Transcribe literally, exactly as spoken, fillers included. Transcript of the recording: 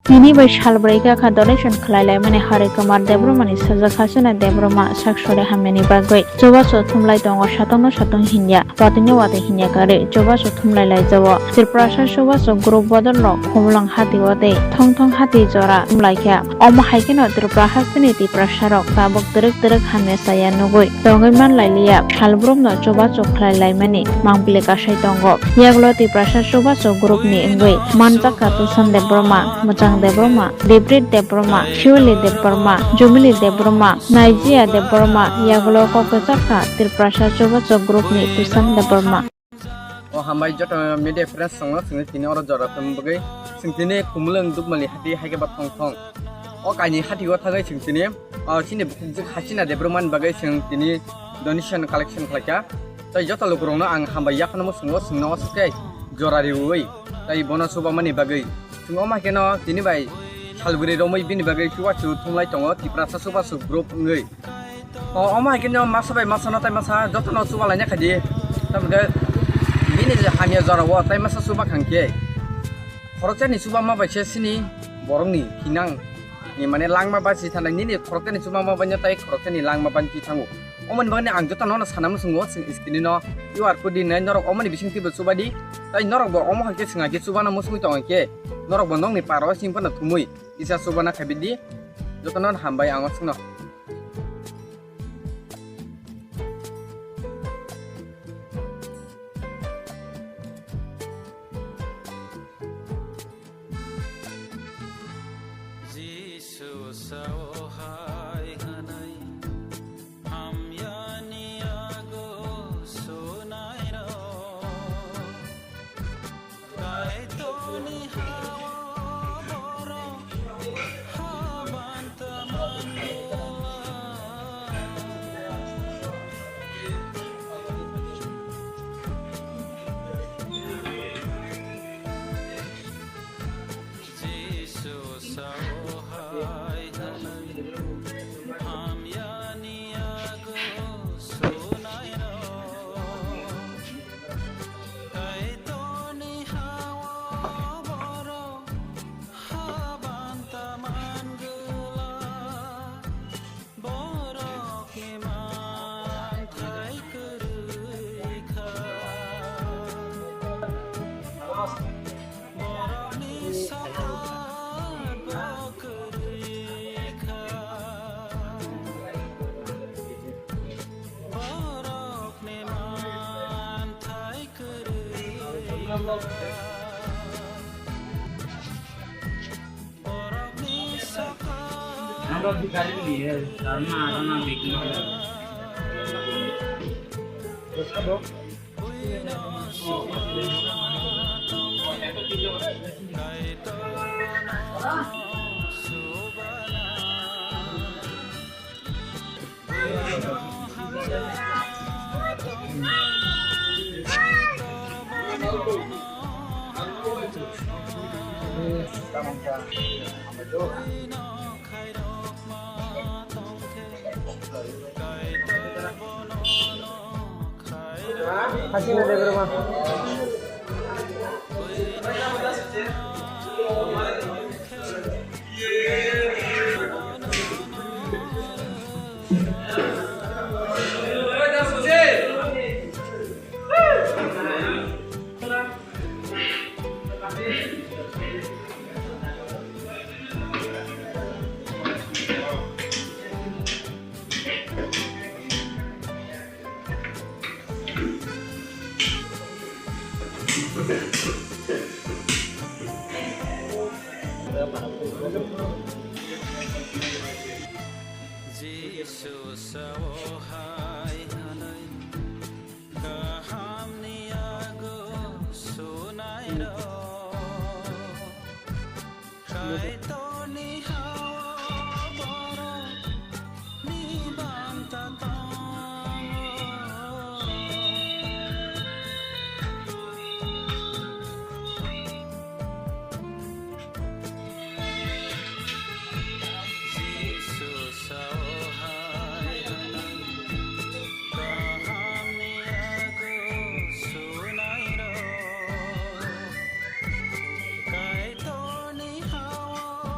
Tini bai sal brwi kha donation khlai laimani Hari Kumar Debbarmani sajak Hasina Debbarma sak sori hamyani bagwi. Chubachu thumlai tongo satongno satong hinya, watwino watwi hinya kwrwi. Chubachu thumlai lai jao. Tiprasa chubachu group bodol rok Khumulwng hati watwi thong thong hati jora thumlai kha. Omo hai kheno Tripura hasteni Tiprasa rok tabuk twrwk twrwk hamya chaya nugwi tongwi man lai liya. Salbrumno chubachu khlai laimani mangpili kasai tongo. Yagulo Tiprasa chubachu group ni wngwi manjak kha Tusan Debbarma, Mwchang Debbarma, Debrit Debbarma, Shiwali Debbarma, Jumili Debbarma, Naijia Debbarma, yagulo kok kwchak kha Tiprasa chubachu group ni Tusan Debbarma. O hambai joto media friends songno chwngno tini oro jora tongmani bagwi chwng tini Khumulwng Dukmali hati hai khe ba thong thong. O kaini hati o thangwi chwng tini, o chini bukhukjwk Hasina Debbarmani bagwi chwng tini donation collection khlaikha. Tei joto lukurokno ang hambai yaphano muchungo chwngno o swkhe jora riwi tei bono chubamani bagwi. Chwng omo hai kheno tini bai salbwrwi romwi bini bagwi chubachu thumlai tongo Tiprasa chubachu group wngwi. O, omo hai kheno masa bai masa no tai masa joto no chuba laina khaidi. Tamde bini je hamya jora o tai masa chuba khangkhe. Khoroksa ni chuba ma bai se sini borok ni thinang ni mane langma ba si thanai nini khoroksa ni chuba ma bai no tai khoroksa ni langma ban si thango. Omo ni bagwi ang joto no sana muchungo chwng screen no Q R code di nai norok omo ni bising twi bo chuba di. Tai norok bo omo hai khe chwng hai khe chuba no muchungwi tong hai khe norok bo nokni paro sing phano thumui kisa chuba na khabi di. Joto no hambai ang o chwngno. Jisu sao hai hwnwi hamyani yago sunairok. Kaitorni ha-o borok haban taman Jisu sao hai hwnwi hamyani yago sunairok. Kaitorni ha-o borok haban taman gwla. Borokni manthai kwrwi kha. Borokni sakha bo kwrwi kha. Borokni manthai kwrwi kha. Hasina Debbarma. Jisu sao hai hwnwi kahamni yago sunairok. Kaitorni ha-o borokni banta tongo. Jisu sao hai kahamni yago sunairok. Kaitorni ha-o